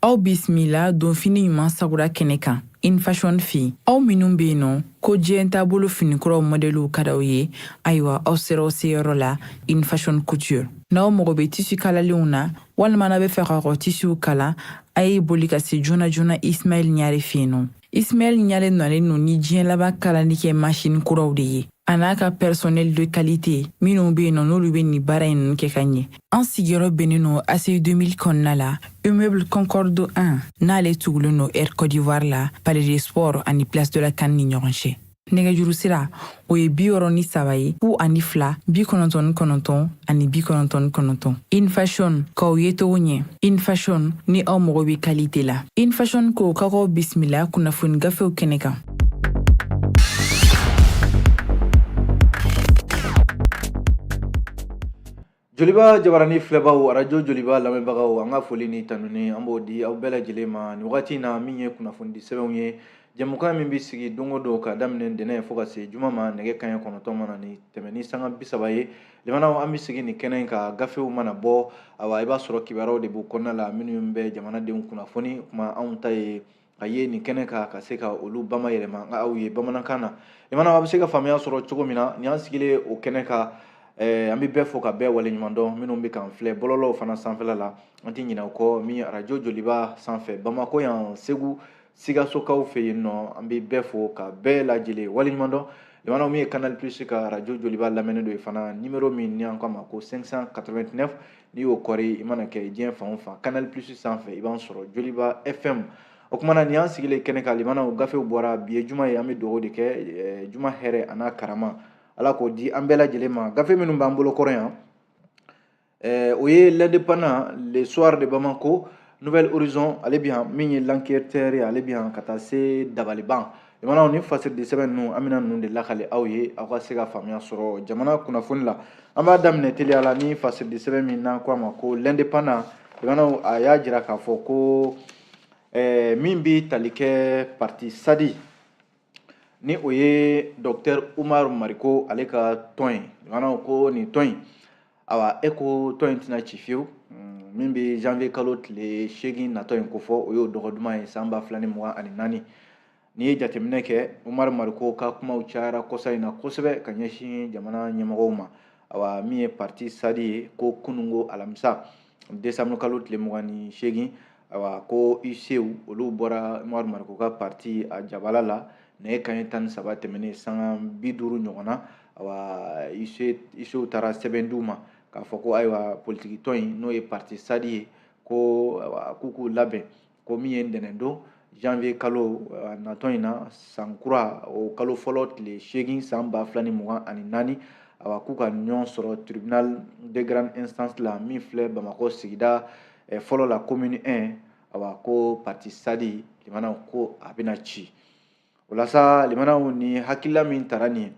Aw bisimila donfini ɲuman sagura kɛnɛ kan In Fashion fɛ. Aw minnu bɛ yen nɔ ko diɲɛ taabolo finikuraw mɔdɛliw ka d'aw ye, ayiwa, aw sera aw seyɔrɔ la In Fashion Couture. N'aw mago bɛ tissu kalalenw na walima n'aw bɛ fɛ k'aw ka tissuw kala, a ye boli ka se joona joona Ismaɛl Ɲare fɛ yen nɔ. Ismaɛl Ɲare nalen don ni diɲɛ laban kalali kɛ machine kuraw de ye, a n'a ka personnel de qualité minnu bɛ yen nɔ, n'olu bɛ nin baara in ninnu kɛ ka ɲɛ. An sigiyɔrɔ bɛnnen don ACI 2000 kɔnɔna la, immeuble Concorde 1, n'ale tugulen don Air Côte d'Ivoire la, Palais des Sports ani Place de la CAN ni ɲɔgɔn cɛ. Nɛgɛjuru sira, o ye 63 ye, 02 99 ani 99. In Fashion, k'aw ye cogo ɲɛ. In Fashion, ni aw mago bɛ qualité la. In Fashion ko k'aw bisimila kunnafoni gafew kɛnɛ kan. Joliba jabarani filɛbaw, arajo Joliba lamɛnbagaw, an ka foli ni tanuni an b'o di aw bɛɛ lajɛlen ma nin wagati in na. Min ye kunnafonidi sɛbɛnw ye, jɛmukan min bɛ sigi don o don ka daminɛ ntɛnɛn fo ka se juma ma, nɛgɛ kanɲɛ 9 mana ni tɛmɛ ni sanga 30 ye. Limanaw, an bɛ sigi nin kɛnɛ in kan, gafew mana bɔ, awa, i b'a sɔrɔ kibaruyaw de b'u kɔnɔna la minnu bɛ jamanadenw kunnafoni. Kuma anw ta ye ka ye nin kɛnɛ kan ka se ka olu bamayɛlɛma nka aw ye bamanankan na. Limanaw, a bɛ se ka faamuya sɔrɔ cogo min na nin, an sigilen o kɛnɛ kan. An bɛ bɛɛ fo ka bɛɛ waleɲuman dɔn. Minnu bɛ k'an filɛ bɔlɔlɔw fana sanfɛla la, an tɛ ɲinɛ o kɔ. Min ye arajo Joliba sanfɛ Bamakɔ yan, Segu, Sikasokaw fɛ yen nɔ, an bɛ bɛɛ fo ka bɛɛ lajɛlen waleɲuman dɔn. Limanaw, min ye Canal Plus ka arajo Joliba lamɛnnen don ye fana, numéro min ni an k'a ma ko 589, n'i y'o kɔri, i mana kɛ diɲɛ fan o fan, Canal Plus sanfɛ, i b'an sɔrɔ Joliba FM. O kuma na, nin y'an sigilen kɛnɛ kan. Limanaw, gafew bɔra. Bi ye juma ye, an bɛ dugawu de kɛ, juma hɛrɛ a n'a karama, Ala k'o di an bɛɛ lajɛlen ma. Gafe minnu b'an bolo kɔrɔ yan, o ye L'Indépendant, Le Soir de Bamako, Nouvel Horizon, ale bi yan, min ye L'Enquêteur ye, ale bi yan, ka taa se Dabaliban. Limanaw, ni fasiridi sɛbɛn ninnu, an bɛna ninnu de lakale aw ye, aw ka se ka faamuya sɔrɔ jamana kunnafoni la. An b'a daminɛ teliya la ni fasiridi sɛbɛn min n'an ko a ma ko L'Indépendant. Limanaw, a y'a jira k'a fɔ ko min bɛ tali kɛ parti SADI, ni o ye docteur Umar Mariko ale ka tɔn ye. Limanaw, ko nin tɔn in, awa, e ko tɔn in tɛna ci fiyewu. Min bɛ janvier kalo tile 8 natɔ in kofɔ, o y'o dɔgɔ duman ye, san 2024. N'i ye jateminɛ kɛ, Umar Mariko ka kumaw cayara kɔsa in na kosɛbɛ ka ɲɛsin jamana ɲɛmɔgɔw ma. Awa, min ye parti SADI ye, ko kununko alamisa, décembre kalo tile 28, awa, ko huissier olu bɔra Umar Mariko ka parti a jabala la nɛgɛ kanɲɛ 13 tɛmɛnen sanga 50 ɲɔgɔn na. Awa, huissier taara sɛbɛn d'u ma k'a fɔ ko ayiwa, politiki tɔn in, n'o ye parti SADI ye, ko awa, k'u k'u labɛn ko min ye ntɛnɛn don janvier kalo natɔ in na, san kura, o kalo fɔlɔ tile 8, san 2024, awa, k'u ka ɲɔgɔn sɔrɔ tribunal de grande instance la min filɛ Bamakɔ sigida fɔlɔ la, commune 1. Awa, ko parti SADI, limanaw, ko a bɛna ci. O la sa, limanaw, ni hakilila min tara nin ye,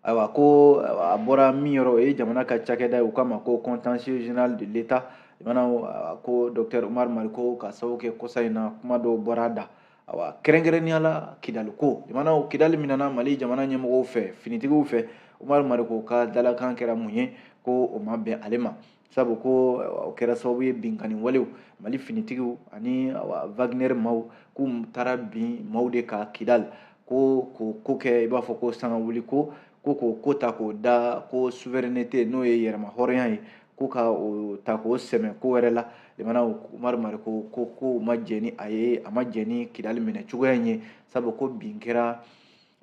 ayiwa, ko a bɔra min yɔrɔ, o ye jamana ka cakɛda ye, u k'a ma ko contentieux général de l'État. Limanaw, ko docteur Umar Mariko ka sababu kɛ kɔsa in na kuma dɔw bɔra a da, awa, kɛrɛnkɛrɛnnenya la Kidali ko. Limanaw, Kidali minɛna Mali jamana ɲɛmɔgɔw fɛ, finitigiw fɛ. Umar Mariko ka dalakan kɛra mun ye? Ko o ma bɛn ale ma, sabu ko o kɛra sababu ye binkanni walew, Mali finitigiw ani Wagner maaw, k'u taara bin maaw de kan Kidali, ko k'o ko kɛ i b'a fɔ ko sanga wuli ko, ko k'o ko ta k'o da ko souveraineté, n'o ye yɛrɛma hɔrɔnya ye, ko ka o ta k'o sɛmɛ ko wɛrɛ la. Limanaw, Umaru Mariko ko ko ma jɛn ni a ye, a ma jɛn ni Kidali minɛ cogoya in ye, sabu ko bin kɛra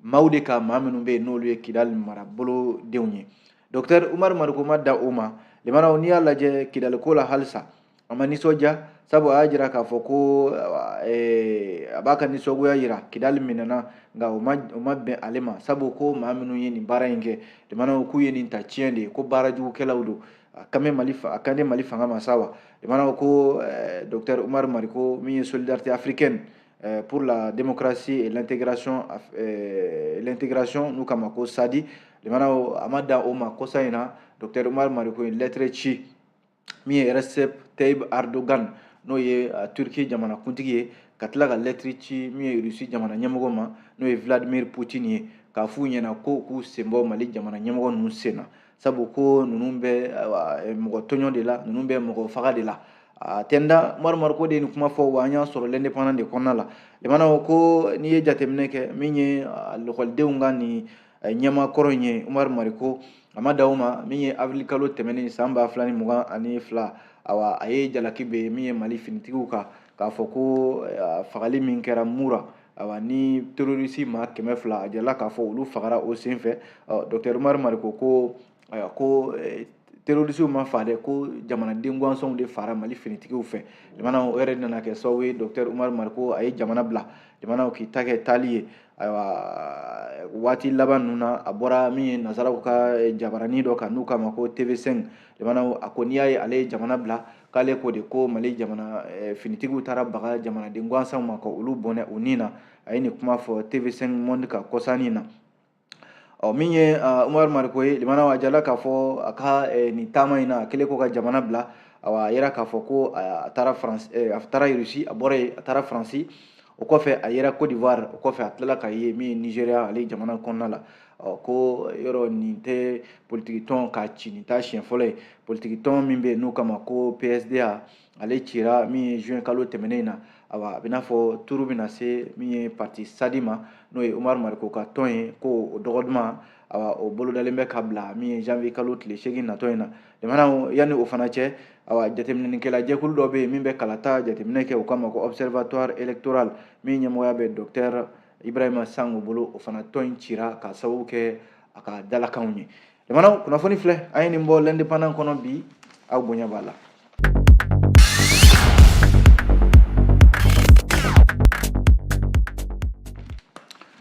maaw de kan, maa minnu bɛ yen n'olu ye Kidali marabolodenw ye. Docteur Umaru Mariko ma da o ma. Limanaw, n'i y'a lajɛ Kidali ko la halisa, a ma nisɔndiya, sabu a y'a jira k'a fɔ ko a b'a ka nisɔngoya jira. Kidali minɛna, nka o ma bɛn ale ma, sabu ko maa minnu ye nin baara in kɛ, limanaw, k'u ye nin ta tiɲɛ de ye, ko baarajugukɛlaw don. A kan bɛ Mali, a kan tɛ Mali fanga ma sa wa. Limanaw, ko docteur Umaru Mariko, min ye Solidarité africaine pour la démocratie et l'intégration, n'u k'a ma ko SADI. Limanaw, a ma dan o ma. Kɔsa in na, docteur Umaru Mariko ye lettre ci min ye Recep Tayyip Erdogan, n'o ye Turquie jamanakuntigi ye, ka tila ka lettre ci min ye Russie jamana ɲɛmɔgɔ ma, n'o ye Vladimir Poutine ye, k'a f'u ɲɛna ko k'u sen bɔ Mali jamana ɲɛmɔgɔ ninnu sen na, sabu ko ninnu bɛ mɔgɔ tɔɲɔ de la, ninnu bɛ mɔgɔ faga de la. A tɛ n da, Umaru Mariko de ye nin kuma fɔ, wa an y'a sɔrɔ L'Indépendant de kɔnɔna la. Limanaw, ko n'i ye jateminɛ kɛ, min ye lakɔlidenw ka nin ɲɛmaa kɔrɔ in ye, Umaru Mariko, a ma dan o ma. Min ye avril kalo tɛmɛnen san 2022, awa, a ye jalaki bɛ min ye Mali finitigiw kan, k'a fɔ ko fagali min kɛra Mura, awa, ni terroriste maa 200, a jirala k'a fɔ olu fagara o senfɛ. Docteur Umaru Mariko ko, ayiwa, ko terroristew ma fa dɛ, ko jamanaden gansanw de fara Mali finitigiw fɛ. Limanaw, o yɛrɛ nana kɛ sababu ye, docteur Umaru Mariko a ye jamana bila, limanaw, k'i ta kɛ taali ye. Ayiwa, waati laban ninnu na, a bɔra min ye nasaraw ka jabaranin dɔ kan n'u k'a ma ko TV5. Limanaw, a ko n'i y'a ye ale ye jamana bila, k'ale ko de ko Mali jamana finitigiw taara baga jamanaden gansanw ma ka olu bɔnɛ u ni na. A ye nin kuma fɔ TV5 Monde ka kɔsannin na. Ɔ, min ye Umaru Mariko ye, limanaw, a jala k'a fɔ a ka nin taama in na, a kɛlen ko ka jamana bila, awa, a yira k'a fɔ ko a taara France, a taara Russie, a bɔra yen a taara Faransi, o kɔfɛ a yera Côte d'Ivoire, o kɔfɛ a tilala ka ye min ye Nigeria, ale jamana kɔnɔna la. Ɔ, ko yɔrɔ nin tɛ politiki tɔn k'a ci, nin t'a siɲɛ fɔlɔ ye. Politiki tɔn min bɛ yen n'u kama ko PSDA, ale cira min ye juin kalo tɛmɛnen in na. Awa, a bɛ n'a fɔ turu bɛna se min ye parti SADI ma, n'o ye Umaru Mariko ka tɔn ye, ko o dɔgɔ duman, awa, o bolodalen bɛ ka bila min ye janvier kalo tile 8 natɔ in na. Jamana, yanni o fana cɛ, awa, jateminɛnikɛla jɛkulu dɔ bɛ yen min bɛ kalata jateminɛ kɛ, o kama ko Observatoire électoral, min ɲɛmɔgɔya bɛ docteur Ibrahima Sango bolo, o fana tɔn in cira ka sababu kɛ a ka dalakanw ye. Jamana, kunnafoni filɛ, an ye nin bɔ L'Indépendant kɔnɔ bi, aw bonya b'a la.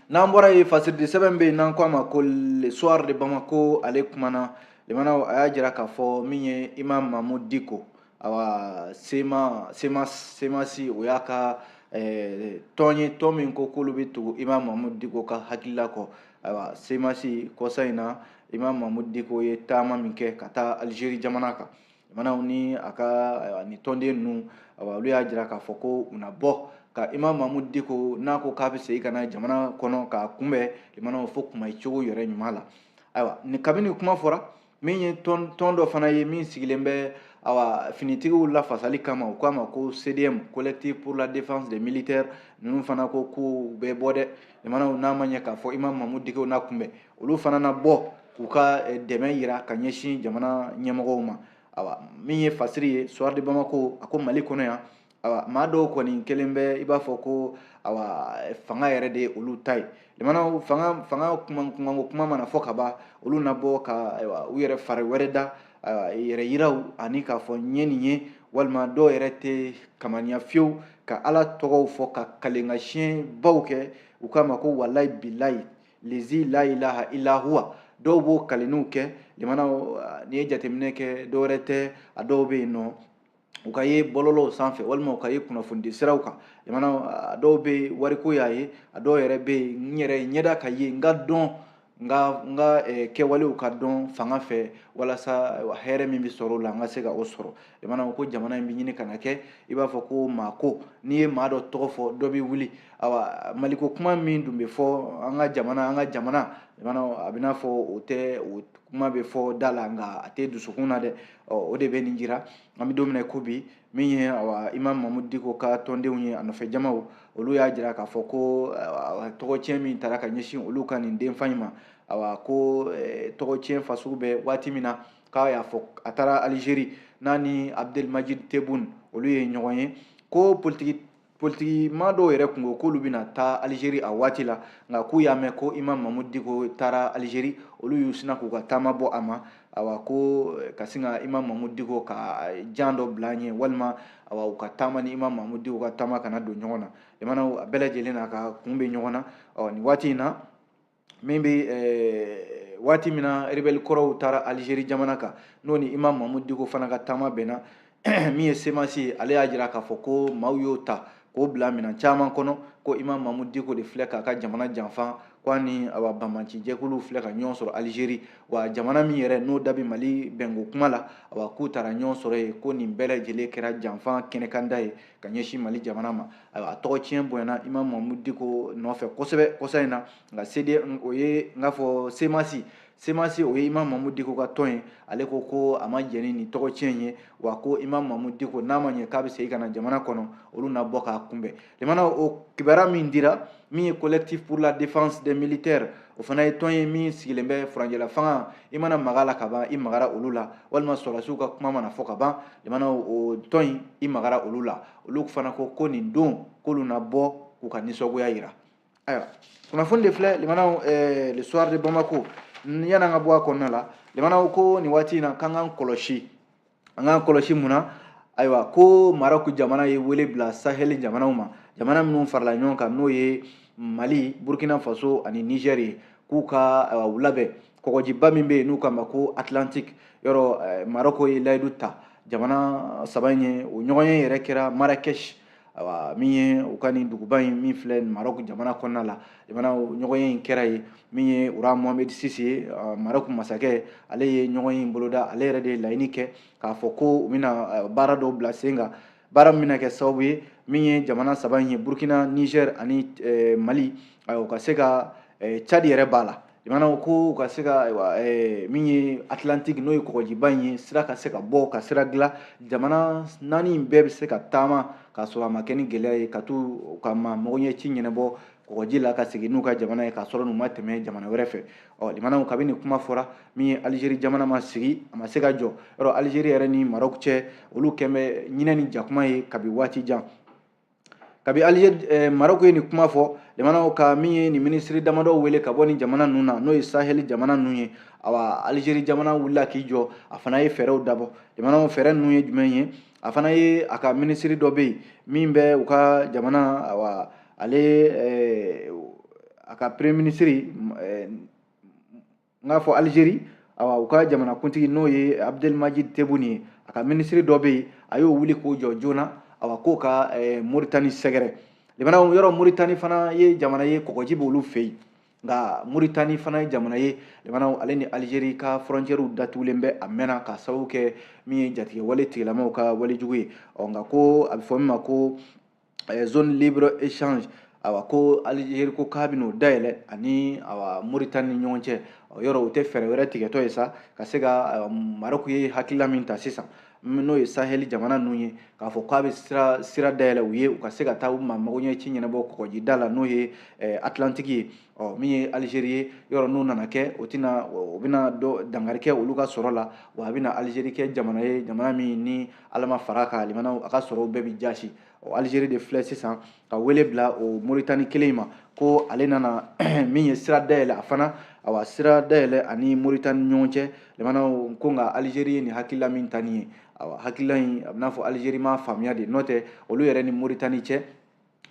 N'an bɔra yen, fasiridi sɛbɛn bɛ yen n'an ko a ma ko Le Soir de Bamako, ale kumana. Limanaw, a y'a jira k'a fɔ min ye Imam Mahmoud Dicko, awa, sema sema CMAS, o y'a ka tɔn ye, tɔn min ko k'olu bɛ tugu Imam Mahmoud Dicko ka hakilila kɔ. Ayiwa, CMAS, kɔsa in na, Imam Mahmoud Dicko ye taama min kɛ ka taa Algérie jamana kan, limanaw, ni a ka nin tɔnden ninnu, awa, olu y'a jira k'a fɔ ko u na bɔ ka Imam Mahmoud Dicko, n'a ko k'a bɛ segin ka na jamana kɔnɔ k'a kunbɛn, limanaw, fo kuma cogo yɛrɛ ɲuman la. Ayiwa, ni kabini kuma fɔra, min ye tɔn dɔ fana ye min sigilen bɛ, awa, finitigiw lafasali kama, u k'a ma ko CDM, Collectif pour la défense des militaires, ninnu fana ko k'u bɛ bɔ dɛ. Limanaw, n'a ma ɲɛ k'a fɔ Imam Mahmoud Dicko n'a kunbɛn, olu fana na bɔ k'u ka dɛmɛ yira ka ɲɛsin jamana ɲɛmɔgɔw ma. Awa, min ye fasiri ye, Soir de Bamako, a ko Mali kɔnɔ yan, awa, maa dɔw kɔni kelen bɛ i b'a fɔ ko, awa, fanga yɛrɛ de ye olu ta ye. Limanaw, fanga kuma kunkanko kuma mana fɔ ka ban, olu na bɔ ka, ayiwa, u yɛrɛ fari wɛrɛ da, ayiwa, yɛrɛ yiraw ani k'a fɔ n ye nin ye, walima dɔw yɛrɛ tɛ kamaniya fiyewu ka Ala tɔgɔw fɔ ka kalenka siɲɛbaw kɛ, u k'a ma ko walayi bilayi lezi la ilaha illa huwa, dɔw b'o kaleniw kɛ. Limanaw, n'i ye jateminɛ kɛ, dɔwɛrɛ tɛ, a dɔw bɛ yen nɔ u ka ye bɔlɔlɔw sanfɛ walima u ka ye kunnafonidi siraw kan. Limanaw, a dɔw bɛ yen wariko y'a ye, a dɔw yɛrɛ bɛ yen n yɛrɛ ɲɛda ka ye, n ka dɔn, n ka kɛwalew ka dɔn fanga fɛ, walasa hɛrɛ min bɛ sɔrɔ o la, n ka se ka o sɔrɔ. Limanaw, ko jamana in bɛ ɲini ka na kɛ i b'a fɔ ko maa ko n'i ye maa dɔ tɔgɔ fɔ, dɔ bɛ wuli. Awa, maliko kuma min dun bɛ fɔ an ka jamana, an ka jamana, limanaw, a bɛ n'a fɔ o tɛ, o kuma bɛ fɔ da la nka a tɛ dusukun na dɛ. Ɔ, o de bɛ nin jira. An bɛ don min na ko bi, min ye, awa, Imam Mahmoud Dicko ka tɔndenw ye, a nɔfɛ jamaw, olu y'a jira k'a fɔ ko tɔgɔcɛn min taara ka ɲɛsin olu ka nin denfa in ma, awa, ko tɔgɔcɛn fasugu bɛ waati min na k'a y'a fɔ a taara Algérie n'a ni Abdelmadjid Tebboune olu ye ɲɔgɔn ye, ko politiki maa dɔw yɛrɛ kun ko k'olu bɛna taa Algérie a waati la, nka k'u y'a mɛn ko Imam Mahmoud Dicko taara Algérie, olu y'u sina k'u ka taama bɔ a ma. Awa, ko ka sin ka Imam Mahmoud Dicko ka jan dɔ bila an ɲɛ, walima, awa, u ka taama ni Imam Mahmoud Dicko ka taama kana don ɲɔgɔn na. Limanaw, a bɛɛ lajɛlen n'a ka kun bɛ ɲɔgɔn na. Ɔ, nin waati in na, min bɛ waati min na rebelle kɔrɔw taara Algérie jamana kan, n'o ni Imam Mahmoud Dicko fana ka taama bɛnna, min ye CMAS ye, ale y'a jira k'a fɔ ko maaw y'o ta k'o bila minɛn caman kɔnɔ, ko Imam Mahmoud Dicko de filɛ k'a ka jamana janfa, ko a ni, awa, banbanci jɛkuluw filɛ ka ɲɔgɔn sɔrɔ Algérie, wa jamana min yɛrɛ n'o da bɛ Mali bɛnko kuma la, awa, k'u taara ɲɔgɔn sɔrɔ yen, ko nin bɛɛ lajɛlen kɛra janfa kɛnɛkanda ye ka ɲɛsin Mali jamana ma. Ayiwa, a tɔgɔ tiɲɛ bonyana Imam Mahmoud Dicko nɔfɛ kosɛbɛ kɔsa in na. Nka CD, o ye n k'a fɔ CMAS. CMAS, o ye Imam Mamudu Diko ka tɔn ye. Ale ko ko a ma jɛn ni nin tɔgɔtiɲɛ ye, wa ko Imam Mamudu Diko n'a ma ɲɛ k'a bɛ segin ka na jamana kɔnɔ, olu na bɔ k'a kunbɛn. Limanaw, o kibaruya min dira, min ye Collectif pour la défense des militaires, o fana ye tɔn ye min sigilen bɛ furancɛla fanga. I mana maga la ka ban, i magara olu la, walima sɔrɔdasiw ka kuma mana fɔ ka ban, limanaw, o tɔn in, i magara olu la. Olu fana ko ko nin don k'olu na bɔ k'u ka nisɔngoya yira. Ayiwa, kunnafoni de filɛ, limanaw, Le Soir de Bamako. Yan'an ka bɔ a kɔnɔna la, limanaw, ko nin waati in na k'an k'an kɔlɔsi. An k'an kɔlɔsi mun na? Ayiwa, ko Maroc jamana ye wele bila Sahel jamanaw ma, jamana minnu farala ɲɔgɔn kan, n'o ye Mali, Burkina Faso ani Niger ye, k'u ka u labɛn kɔgɔjiba min bɛ yen n'u k'a ma ko Atlantique. Yɔrɔ Maroc ye layidu ta jamana saba in ye. O ɲɔgɔnye yɛrɛ kɛra Marrakech, awa, min ye u ka nin duguba in min filɛ Maroc jamana kɔnɔna la. Jamana ɲɔgɔnye in kɛra yen. Min ye roi Mohamed VI ye, Maroc masakɛ, ale ye ɲɔgɔnye in boloda. Ale yɛrɛ de ye laɲini kɛ k'a fɔ ko u bɛna baara dɔw bila sen kan, baara min bɛna kɛ sababu ye, min ye jamana saba in ye, Burkina, Niger ani Mali, u ka se ka, Tchad yɛrɛ b'a la, jamanaw ko u ka se ka, ayiwa, min ye Atlantique, n'o ye kɔgɔjiba in ye, sira ka se ka bɔ ka sira dilan, jamana naani in bɛɛ bɛ se ka taama k'a sɔrɔ a ma kɛ ni gɛlɛya ye, ka t'u ka ma magoɲɛ ci ɲɛnabɔ kɔgɔji la ka segin n'u ka jamana ye, k'a sɔrɔ n'u ma tɛmɛ jamana wɛrɛ fɛ. Ɔ limanaw, kabini kuma fɔra, min ye Algérie jamana ma sigi, a ma se ka jɔ. Yɔrɔ Algérie yɛrɛ ni Maroc cɛ, olu kɛn bɛ ɲinɛ ni jakuma ye kabi waati jan. Kabi Algérie, Maroc ye nin kuma fɔ, limanaw, ka min ye nin minisiri damadɔ wele ka bɔ nin jamana ninnu na, n'o ye Sahel jamana ninnu ye. Awa, Algérie jamana wulila k'i jɔ, a fana ye fɛɛrɛw dabɔ. Jamanaw, fɛɛrɛ ninnu ye jumɛn ye? A fana ye a ka minisiri dɔ bɛ yen min bɛ u ka jamana, awa, ale a ka premier ministre, n k'a fɔ Algérie, awa, u ka jamanakuntigi, n'o ye Abdelmadjid Tebboune ye, a ka minisiri dɔ bɛ yen, a y'o wuli k'o jɔ joona, awa, k'o ka Moritani sɛgɛrɛ. Limanaw, yɔrɔ Moritani fana ye jamana ye, kɔgɔji b'olu fɛ yen, nka Moritani fana ye jamana ye, limanaw, ale ni Algérie ka frontière datugulen bɛ a mɛnna, k'a sababu kɛ min ye jatigɛwale tigilamaw ka walejugu ye. Ɔ nka ko a bɛ fɔ min ma ko zone libre échange, awa, ko Algérie ko k'a bɛn'o dayɛlɛ ani, awa, Moritani ni ɲɔgɔn cɛ. Yɔrɔ o tɛ fɛɛrɛ wɛrɛ tigɛtɔ ye sa ka se ka Maroc ye hakilila min ta sisan, n'o ye Sahel jamana ninnu ye, k'a fɔ k'a bɛ sira dayɛlɛ u ye, u ka se ka taa u ma magoɲɛ ci ɲɛnabɔ kɔgɔjida la, n'o ye Atlantique ye. Ɔ min ye Algérie ye, yɔrɔ n'o nana kɛ, o tɛna, o bɛna dɔ dankari kɛ olu ka sɔrɔ la, wa a bɛna Algérie kɛ jamana ye, jamana min ni Ala ma fara kan, limanaw, a ka sɔrɔw bɛɛ bɛ jasi. Ɔ Algérie de filɛ sisan ka wele bila o Moritani kelen in ma, ko ale nana min ye sira dayɛlɛ, a fana, awa, sira dayɛlɛ ani Moritani ɲɔgɔn cɛ. Limanaw, ko nka Algérie ye nin hakilila min ta nin ye, awa, hakilila in, a bɛ n'a fɔ Algérie m'a faamuya de, n'o tɛ olu yɛrɛ ni Moritani cɛ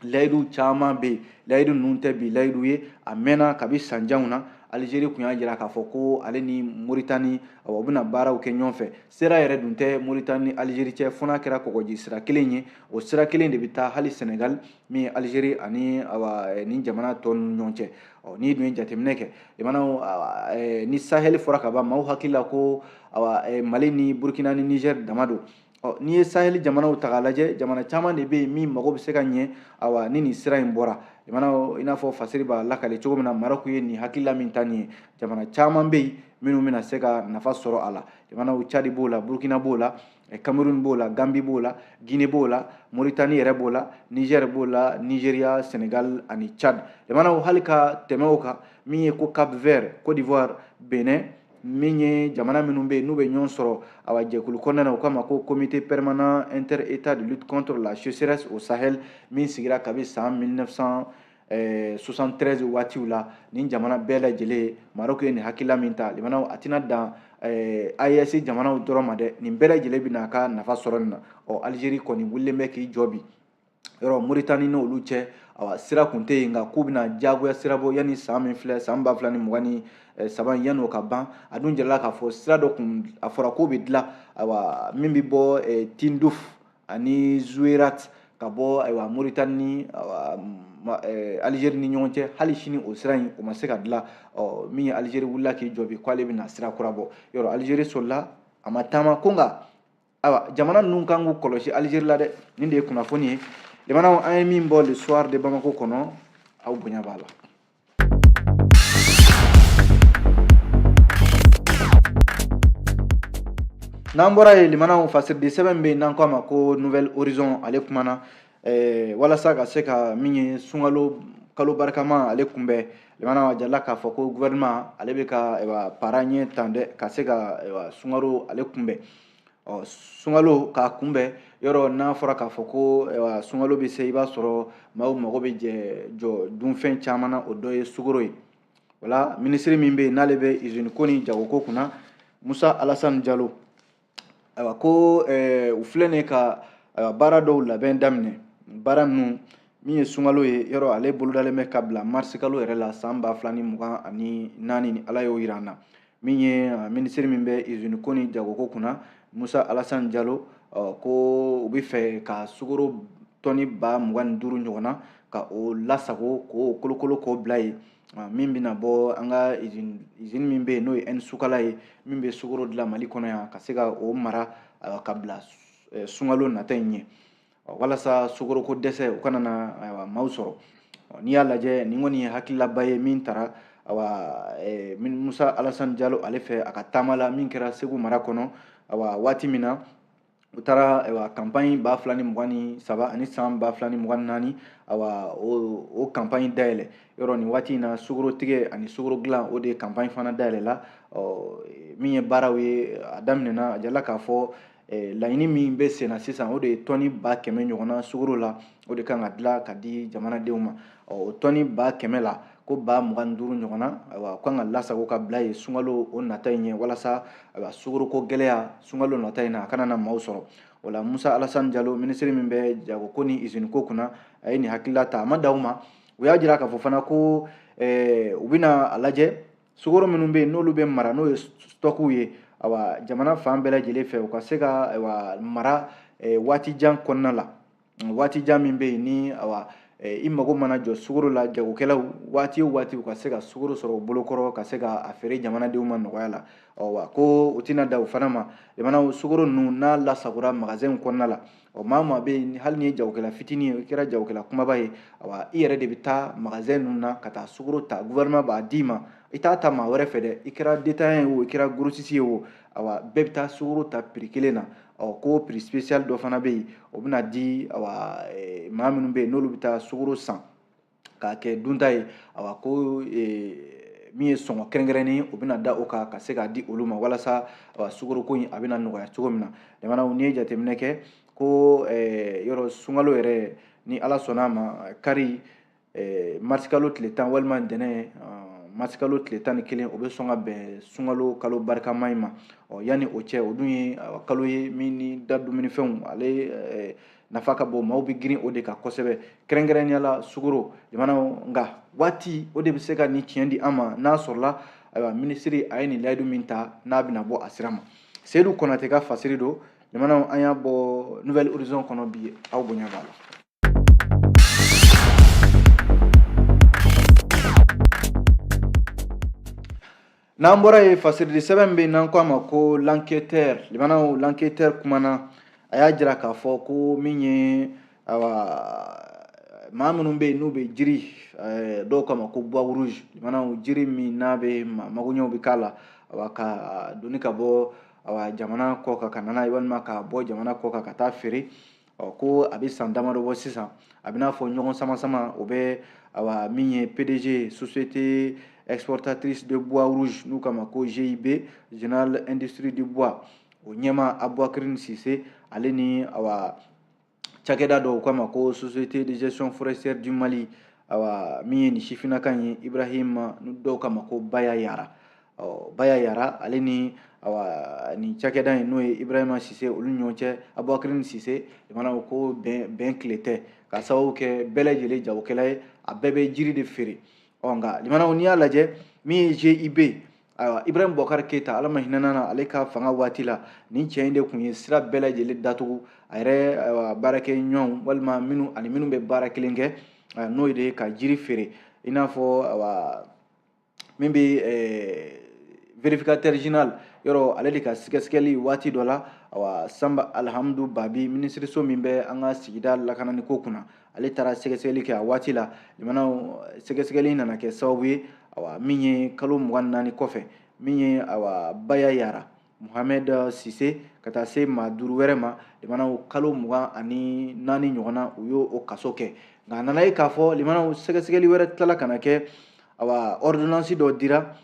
layidu caman bɛ yen. Layidu ninnu tɛ bi layidu ye, a mɛnna kabi san janw na. Algérie tun y'a jira k'a fɔ ko ale ni Moritani, awa, u bɛna baaraw kɛ ɲɔgɔn fɛ. Sira yɛrɛ dun tɛ Moritani ni Algérie cɛ, fo n'a kɛra kɔgɔji sira kelen ye. O sira kelen de bɛ taa hali Sénégal, min ye Algérie ani, awa, ni jamana tɔ ninnu ɲɔgɔn cɛ. Ɔ n'i dun ye jateminɛ kɛ, jamanaw, ni Sahel fɔra ka ban, maaw hakili la ko, awa, Mali ni Burkina ni Niger dama don. Ɔ n'i ye Sahel jamanaw ta k'a lajɛ, jamana caman de bɛ yen min mago bɛ se ka ɲɛ, awa, ni nin sira in bɔra. Jamanaw, i n'a fɔ fasiri b'a lakale cogo min na, Maroc ye nin hakilila min ta nin ye, jamana caman bɛ yen minnu bɛna se ka nafa sɔrɔ a la. Jamanaw, Tchad b'o la, Burkina b'o la, Cameroun b'o la, Gambie b'o la, Guinée b'o la, Mauritanie yɛrɛ b'o la, Niger b'o la, Nigeria, Sénégal ani Tchad. Jamanaw, hali ka tɛmɛ o kan, min ye ko Cap Vert, Côte d'Ivoire, Benin, min ye jamana minnu bɛ yen n'u bɛ ɲɔgɔn sɔrɔ, awa, jɛkulu kɔnɔna na, u k'a ma ko Comité permanent inter-état de lutte contre la sécheresse au Sahel, min sigira kabi san 1973 waatiw la, nin jamana bɛɛ lajɛlen, Maroc ye nin hakilila min ta, limanaw, a tɛna dan AES jamanaw dɔrɔn ma dɛ, nin bɛɛ lajɛlen bɛna a ka nafa sɔrɔ nin na. Ɔ Algérie kɔni wulilen bɛ k'i jɔ bi. Yɔrɔ Mauritanie n'olu cɛ, awa, sira kun tɛ yen, nka k'u bɛna diyagoya sira bɔ yanni san min filɛ, san 2023, yanni o ka ban. A dun jirala k'a fɔ sira dɔ kun a fɔra k'o bɛ dilan, awa, min bɛ bɔ Tindouf ani Zouérat, ka bɔ, ayiwa, Mauritanie ni, awa, Algérie ni ɲɔgɔn cɛ, hali sini o sira in o ma se ka dilan. Ɔ min ye Algérie wulila k'i jɔ bi k'ale bɛna sira kura bɔ. Yɔrɔ Algérie solila, a ma taama ko, nka ayiwa, jamana ninnu kan k'u kɔlɔsi Algérie la dɛ. Nin de ye kunnafoni ye, jamanaw, an ye min bɔ Le Soir de Bamako kɔnɔ. Aw bonya b'a la. N'an bɔra yen, limanaw, fasiridi sɛbɛn bɛ yen n'an ko a ma ko Nouvel Horizon, ale kumana walasa ka se ka min ye sunkalo kalo barikama ale kunbɛn. Limanaw, a jirala k'a fɔ ko gouvernement ale bɛ ka para ɲɛ tan dɛ, ka se ka sunkalo ale kunbɛn. Ɔ, sunkalo k'a kunbɛn yɔrɔ, n'a fɔra k'a fɔ ko sunkalo bɛ se, i b'a sɔrɔ maaw mago bɛ jɛ jɔ dunfɛn caman na, o dɔ ye sukaro ye. Wala minisiri min bɛ yen n'ale bɛ usine ko ni jagoko kunna, Musa Alasani Jalo, ayiwa, ko u filɛ nin ye ka baara dɔw labɛn daminɛ. Baara ninnu min ye sunkalo ye yɔrɔ, ale bolodalen bɛ ka bila marisi kalo yɛrɛ la san 2024, ni Ala y'o yira an na. Min ye minisiri min bɛ usine ko ni jagoko kunna, Musa Alasani Jalo, ko u bɛ fɛ ka sukaro tɔni 25 000 ɲɔgɔn na ka o lasago, k'o kolokolo, k'o bila yen, min bɛna bɔ an ka usine min bɛ yen n'o ye N Sukala ye, min bɛ sukaro dilan Mali kɔnɔ yan, ka se ka o mara ka bila sunkalo nata in ɲɛ, walasa sukaroko dɛsɛ o kana na, ayiwa, maaw sɔrɔ. N'i y'a lajɛ, nin kɔni ye hakililaba ye min taara, ayiwa, Musa Alasani Jalo ale fɛ, a ka taama la min kɛra Segu mara kɔnɔ, ayiwa, waati min na u taara, ayiwa, campagne 2023 ani san 2024, ayiwa, o campagne dayɛlɛ yɔrɔ. Nin waati in na, sukaro tigɛ ani sukaro dilan, o de ye campagne fana dayɛlɛla. Ɔ, min ye baaraw ye a daminɛna, a jirala k'a fɔ laɲini min bɛ sen na sisan, o de ye tɔni 100 000 ɲɔgɔnna sukaro la, o de kan ka dilan ka di jamanadenw ma. Ɔ, o tɔni 100 000 la, ko 25 000 ɲɔgɔnna, ayiwa, o kan ka lasago ka bila yen sunkalo o nata in ɲɛ, walasa, ayiwa, sukaroko gɛlɛya sunkalo nata in na, a kana na maaw sɔrɔ. O la, Musa Alasani Jalo, minisiri min bɛ jagoko ni usine ko kunna, a ye nin hakilila ta. A ma dan o ma, u y'a jira k'a fɔ fana ko u bɛna a lajɛ sukaro minnu bɛ yen n'olu bɛ mara, n'o ye stockiw ye, ayiwa, jamana fan bɛɛ lajɛlen fɛ, u ka se ka, ayiwa, mara waati jan kɔnɔna la, waati jan min bɛ yen ni, ayiwa, i mago mana jɔ sukaro la, jagokɛlaw, waati o waati, u ka se ka sukaro sɔrɔ u bolokɔrɔ, ka se ka a feere jamanadenw ma nɔgɔya la. Ɔ wa, ko u tɛna da o fana ma, jamana sukaro ninnu n'a lasagora magasin kɔnɔna la, ɔ, maa o maa bɛ yen, hali ni ye jagokɛla fitinin ye, i kɛra jagokɛla kumaba ye, ayiwa, i yɛrɛ de bɛ taa magasin ninnu na ka taa sukaro ta. Gouvernement b'a d'i ma, i t'a ta maa wɛrɛ fɛ dɛ. I kɛra détaillant ye o, i kɛra grossiste ye o, ayiwa, bɛɛ bɛ taa sukaro ta prix kelen na. Ɔ, ko prix spécial dɔ fana bɛ yen, o bɛna di, ayiwa, maa minnu bɛ yen n'olu bɛ taa sukaro san k'a kɛ dunta ye, ayiwa, ko min ye sɔngɔ kɛrɛnkɛrɛnnen, o bɛna da o kan ka se k'a di olu ma, walasa, ayiwa, sukaroko in a bɛna nɔgɔya cogo min na. Jamanaw, n'i ye jateminɛ kɛ ko yɔrɔ sunkalo yɛrɛ, ni Ala sɔnna a ma, kari marisikalo tile 10 walima ntɛnɛn marisikalo tile 11, o bɛ sɔn ka bɛn sunkalo kalo barikama in ma. Ɔ, yanni o cɛ, o dun ye kalo ye min ni da dumunifɛnw ale nafa ka bon, maaw bɛ girin o de kan kosɛbɛ, kɛrɛnkɛrɛnnenya la sukaro. Jamanaw, nka waati o de bɛ se ka nin tiɲɛ di an ma, n'a sɔrɔla, ayiwa, minisiri a ye nin layidu min ta, n'a bɛna bɔ a sira ma. Seyidu Kɔnatɛ ka fasiri don. Jamanaw, an y'a bɔ Nouvel Horizon kɔnɔ bi, aw bonya b'a la. N'an bɔra yen, fasiridi sɛbɛn bɛ yen n'an ko a ma ko L'Enquêteur. Limanaw, L'Enquêteur kumana, a y'a jira k'a fɔ ko min ye, ayiwa, maa minnu bɛ yen n'u bɛ jiri, dɔw k'a ma ko bois rouge, limanaw, jiri min n'a bɛ magoɲɛw bɛ k'a la, ayiwa, ka doni ka bɔ, ayiwa, jamana kɔ kan ka na n'a ye, walima ka bɔ jamana kɔ kan ka taa feere. Ɔ, ko a bɛ san damadɔ bɔ sisan, a bɛ n'a fɔ ɲɔgɔn sama sama o bɛ, ayiwa, min ye PDG société exportatrice de bois rouge, n'u k'a ma ko GIB, Général Industrie du Bois, o ɲɛmaa Aboubacrine Cissé, ale ni, ayiwa, cakɛda dɔw k'a ma ko Société de gestion forestière du Mali, ayiwa, min ye nin sifinnaka in ye, Ibrahim, dɔw k'a ma ko Baya Yara. Ɔ, Baya Yara, ale ni, ayiwa, nin cakɛda in n'o ye Ibrahima Cissé, olu ni ɲɔgɔn cɛ, Aboubacrine Cissé, jamana ko bɛn tile tɛ, ka sababu kɛ bɛɛ lajɛlen jagokɛla ye, a bɛɛ bɛ jiri de feere. Ɔ, nka limanaw, n'i y'a lajɛ, min ye GIB, ayiwa, Ibrahim Boubacar Keita, Ala ma hinɛ na, ale ka fanga waati la, nin cɛ in de tun ye sira bɛɛ lajɛlen datugu a yɛrɛ, ayiwa, baarakɛ ɲɔgɔnw walima minnu ani minnu bɛ baara kelen kɛ, n'o ye de ka jiri feere, i n'a fɔ, ayiwa, min bɛ vérificateur général yɔrɔ, ale de ka sɛgɛsɛgɛli waati dɔ la, ayiwa, Samba Alhamdu Babi, minisiriso min bɛ an ka sigida lakanani ko kunna, ale taara sɛgɛsɛgɛli kɛ a waati la. Jamanaw, sɛgɛsɛgɛli nana kɛ sababu ye, ayiwa, min ye kalo 24 kɔfɛ, min ye, ayiwa, Baya Yara Mohamed Sise ka taa se maa 5 wɛrɛ ma. Limanaw kalo 24 ɲɔgɔnna u y'o o kaso kɛ. Nka a nana ye k'a fɔ limanaw sɛgɛsɛgɛli wɛrɛ tilala ka na kɛ, awa ordonnance dɔ dira,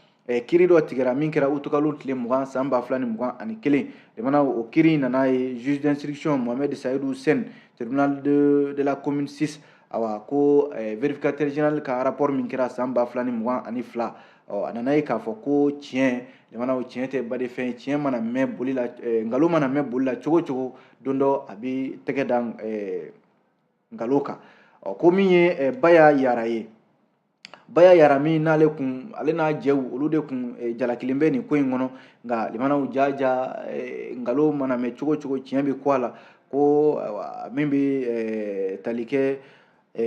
kiiri dɔ tigɛra min kɛra utukalo tile 20 san 2021. Limanaw o kiiri in nana ye juge d'instruction Mohamed Saïdou Sène, tribunal de la commune 6, awa ko vérificateur général ka rapport min kɛra san 2022, ɔ a nana ye k'a fɔ ko tiɲɛ, limanaw tiɲɛ tɛ badefɛn ye, tiɲɛ mana mɛn boli la, nkalon mana mɛn boli la cogo o cogo, don dɔ a bɛ tɛgɛ da nkalon kan. Ɔ ko min ye Baya Yara ye, Baya Yara min n'ale kun, ale n'a jɛw olu de kun jalakilen bɛ nin ko in kɔnɔ. Nka limanaw jaja, nkalon mana mɛn cogo o cogo, tiɲɛ bɛ kɔ a la. Ko ayiwa, min bɛ tali kɛ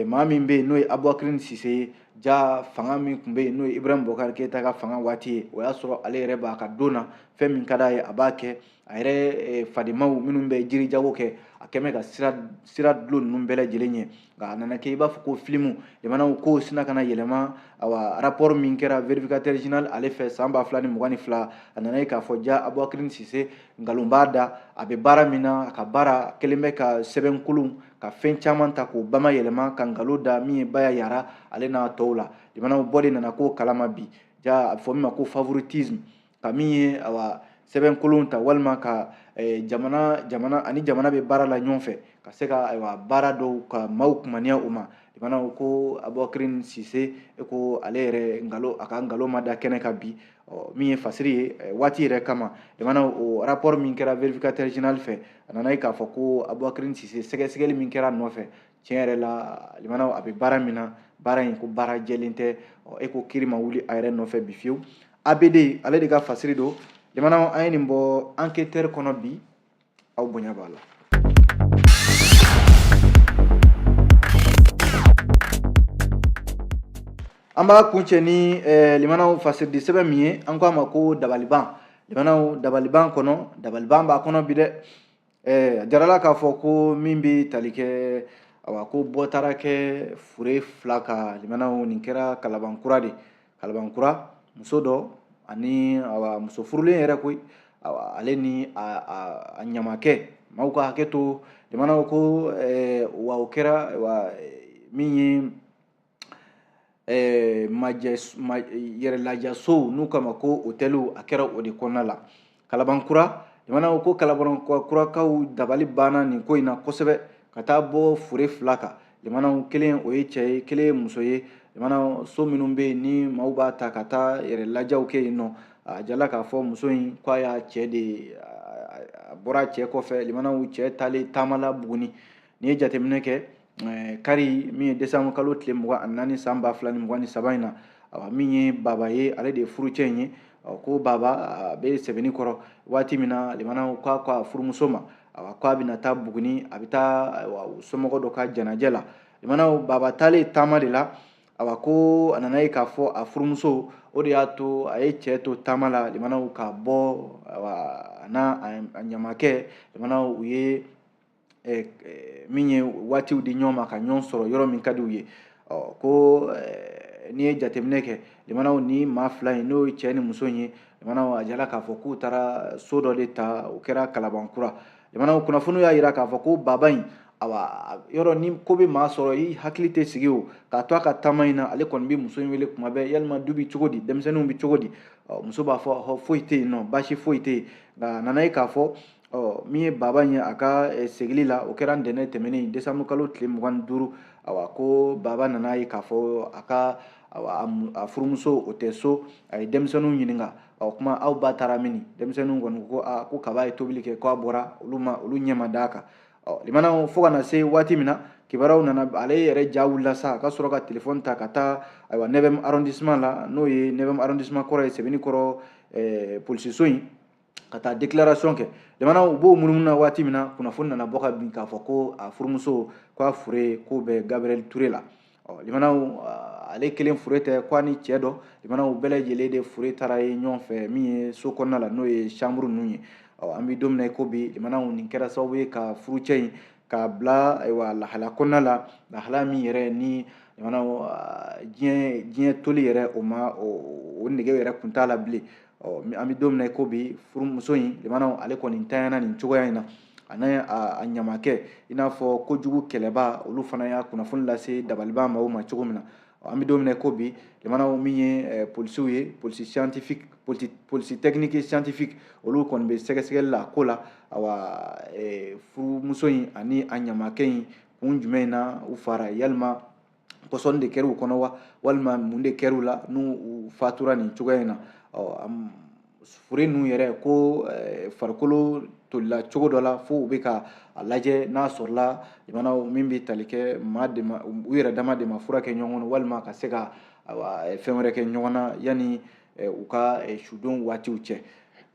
maa min bɛ yen n'o ye Aboubacrine Sise ye, ja fanga min tun bɛ yen n'o ye Ibrahim Boubacar Keïta ka fanga waati ye, o y'a sɔrɔ ale yɛrɛ b'a ka don na, fɛn min ka d'a ye a b'a kɛ. A yɛrɛ fademaw minnu bɛ jiri jago kɛ, a kɛn bɛ ka sira dulon ninnu bɛɛ lajɛlen ɲɛ. Nka a nana kɛ i b'a fɔ ko filimu, limanaw ko sina ka na yɛlɛma. Awa rapport min kɛra vérificateur général ale fɛ san 2022, a nana ye k'a fɔ ja Aboubacrine Sise nkalon b'a da, a bɛ baara min na, a ka baara kelen bɛ ka sɛbɛnkolon ka fɛn caman ta k'o bama yɛlɛma ka nkalon da min ye Baya Yara ale n'a tɔw la. Limanaw bɔ de nana k'o kalama bi, ja a bɛ fɔ min ma ko favoritisme, ka min ye awa sɛbɛnkolon ta walima ka jamana ani jamana bɛ baara la ɲɔgɔn fɛ ka se ka ayiwa baara dɔw ka maaw kumaniya o ma. Limanaw ko Aboubacrine Sise e ko ale yɛrɛ nkalon, a ka nkalon ma da kɛnɛ kan bi, ɔ min ye fasiri ye waati yɛrɛ kama. Limanaw o rapport min kɛra vérificateur général fɛ, a nana ye k'a fɔ ko Aboubacrine Sise sɛgɛsɛgɛli min kɛra a nɔfɛ, tiɲɛ yɛrɛ la limanaw a bɛ baara min na, baara in ko baara jɛlen tɛ. Ɔ e ko kiiri ma wuli a yɛrɛ nɔfɛ bi fiyewu. ABD ale de ka fasiri don. Limanaw an ye nin bɔ enquêteur kɔnɔ bi, aw bonya b'a la. An b'a kuncɛ ni limanaw fasiridi sɛbɛn min ye, an ko a ma ko dabaliban. Limanaw dabaliban kɔnɔ, dabaliban b'a kɔnɔ bi dɛ. A jarala k'a fɔ ko min bɛ tali kɛ, awa ko bɔ taara kɛ fure 2 kan. Limanaw nin kɛra Kalabankura de, Kalabankura muso dɔ ani awa muso furulen yɛrɛ koyi, awa ale ni a ɲamakɛ, maaw ka hakɛ to. Limanaw ko wa o kɛra wa min ye yɛrɛlajasow n'u kama ko hôteliw, a kɛra o de kɔnɔna la Kalabankura. Limanaw ko Kalabankurakaw dabali banna nin ko in na kosɛbɛ, ka taa bɔ fure 2 kan. Limanaw kelen o ye cɛ ye, kelen ye muso ye. Limanaw so minnu bɛ yen ni maaw b'a ta ka taa yɛrɛ lajaw kɛ yen nɔ, a jala k'a fɔ muso in k'a y'a cɛ de, a bɔra cɛ kɔfɛ. Limanaw cɛ taalen taama la Buguni. N'i ye jateminɛ kɛ, kari min ye décembre kalo tile 24 san 2023 in na, awa min ye Baba ye, ale de ye furucɛ in ye. Ɔ ko Baba a bɛ sɛbɛnni kɔrɔ waati min na, limanaw k'a ko a furumuso ma, awa k'a bɛna taa Buguni, a bɛ taa ayiwa somɔgɔ dɔ ka jɛnajɛ la. Limanaw Baba taalen taama de la, awa ko a nana ye k'a fɔ a furumuso, o de y'a to a ye cɛ to taama la. Limanaw ka bɔ awa a n'a a ɲamakɛ, limanaw u ye min ye waatiw di ɲɔgɔn ma ka ɲɔgɔn sɔrɔ yɔrɔ min ka di u ye. Ɔ ko n'i ye jateminɛ kɛ, limanaw ni maa 2 in n'o ye cɛ ni muso in ye, limanaw a jala k'a fɔ k'u taara so dɔ de ta, o kɛra Kalabankura. Limanaw kunnafoniw y'a jira k'a fɔ ko Baba in, awa yɔrɔ ni ko bɛ maa sɔrɔ i hakili tɛ sigi o, k'a to a ka taama in na, ale kɔni bɛ muso in wele kuma bɛɛ, yalima du bɛ cogo di, denmisɛnninw bɛ cogo di. Ɔ muso b'a fɔ hɔ foyi tɛ yen nɔ, baasi foyi tɛ yen. Nka a nana ye k'a fɔ ɔ min ye Baba in ye a ka segili la, o kɛra ntɛnɛn tɛmɛnen décembre kalo tile 25. Awa ko Baba nana ye k'a fɔ a ka awa a furumuso o tɛ so, a ye denmisɛnninw ɲininka, ɔ kuma aw ba taara mini? Denmisɛnninw kɔni ko aa ko kaba ye tobili kɛ, k'a bɔra, olu ma olu ɲɛ ma d'a kan. Ɔ limanaw fo ka na se waati min na kibaruyaw nana, ale yɛrɛ ja wulila sa, a ka sɔrɔ ka telefɔni ta ka taa ayiwa 9e arrondissement la, n'o ye 9e arrondissement kɔrɔ ye, Sɛbɛnnikɔrɔ polisiso in, ka taa déclaration kɛ. Limanaw u b'o munumunu na waati min na, kunnafoni nana bɔ ka bin k'a fɔ ko a furumuso k'a fure k'o bɛ Gabriel Touré la. Ɔ limanaw ale kelen fure tɛ, k'a ni cɛ dɔ, limanaw bɛɛ lajɛlen de fure taara ye ɲɔgɔn fɛ min ye so kɔnɔna la, n'o ye chambre ninnu ye. Ɔ an bɛ don min na i ko bi, limanaw nin kɛra sababu ye ka furucɛ in k'a bila ayiwa lahala kɔnɔna la, lahala min yɛrɛ ni limanaw diɲɛ toli yɛrɛ o ma o nege yɛrɛ kun t'a la bilen. Ɔ, an bɛ don min na i ko bi, furumuso in, limanaw, ale kɔni ntanyana nin cogoya in na, a n'a a ɲamakɛ. I n'a fɔ kojugu kɛlɛba, olu fana y'a kunnafoni lase dabaliban maaw ma cogo min na. An bɛ don min na i ko bi, limanaw, min ye polisiw ye, polisi scientifique, polisi technique scientifique, olu kɔni bɛ sɛgɛsɛgɛli la a ko la. Awa, furumuso in ani a ɲamakɛ in, kun jumɛn na u fara? Yalima pɔsɔni de kɛra u kɔnɔ wa, walima mun de kɛra u la n'u fatura nin cogoya in na? Ɔ, fure ninnu yɛrɛ ko farikolo tolila cogo dɔ la, fo u bɛ ka a lajɛ n'a sɔrɔla, limanaw, min bɛ tali kɛ maa de ma, u yɛrɛ dama de ma fura kɛ ɲɔgɔn kɔnɔ, walima ka se ka fɛn wɛrɛ kɛ ɲɔgɔn na yanni u ka sudon waatiw cɛ.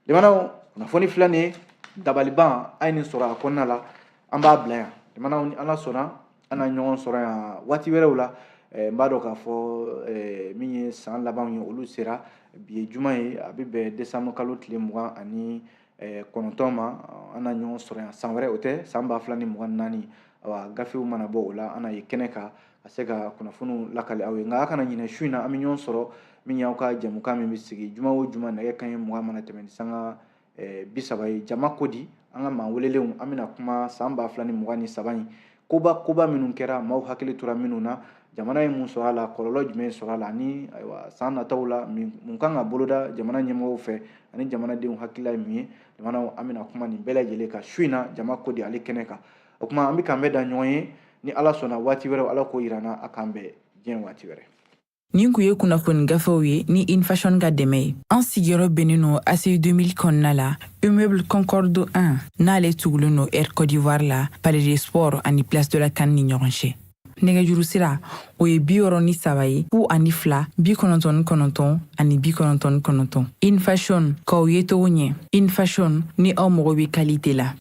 Limanaw, kunnafoni filɛ nin ye, dabaliban a ye nin sɔrɔ a kɔnɔna la. An b'a bila yan, limanaw. Ni Ala sɔnna, an na ɲɔgɔn sɔrɔ yan waati wɛrɛw la. N b'a dɔn k'a fɔ min ye san labanw ye, olu sera. Bi ye juma ye, a bɛ bɛn desanburu kalo tile 29 ma. An na ɲɔgɔn sɔrɔ yan san wɛrɛ, o tɛ san 2024. Awa, gafew mana bɔ o la, an na ye kɛnɛ kan ka se ka kunnafoniw lakale aw ye. Nka a kana ɲinɛ, su in na an bɛ ɲɔgɔn sɔrɔ min y'aw ka jɛmukan min bɛ sigi juma o juma, nɛgɛ kanɲɛ 20 mana tɛmɛ ni sanga 30 ye, Jama ko di. An ka maa welelenw, an bɛna kuma san 2023 in koba koba minnu kɛra, maaw hakili tora minnu na, jamana ye mun sɔrɔ a la, kɔlɔlɔ jumɛn sɔrɔ a la, ani ayiwa, san nataw la, mun kan ka boloda jamana ɲɛmɔgɔw fɛ, ani jamanadenw hakilila ye mun ye. Jamanaw, an bɛna kuma nin bɛɛ lajɛlen kan su in na, Jama ko di ale kɛnɛ kan. O tuma, an bɛ k'an bɛɛ da ɲɔgɔn ye ni Ala sɔnna waati wɛrɛ. Ala k'o yira n na. A k'an bɛn diɲɛ waati wɛrɛ. Nin kun ye kunnafoni gafew ye ni Infashion ka dɛmɛ ye. An sigiyɔrɔ bɛnnen no ACI 2000 kɔnɔna la, immeuble Concorde 1, n'ale tugulen no Air Côte d'Ivoire la, Palais des Sports ani Place de la CAN ni ɲɔgɔn cɛ. Nɛgɛjuru sira, o ye 63 ye, 02 99 ani 99. Infashion, k'aw ye cogo ɲɛ. Infashion, ni aw mago bɛ qualité la.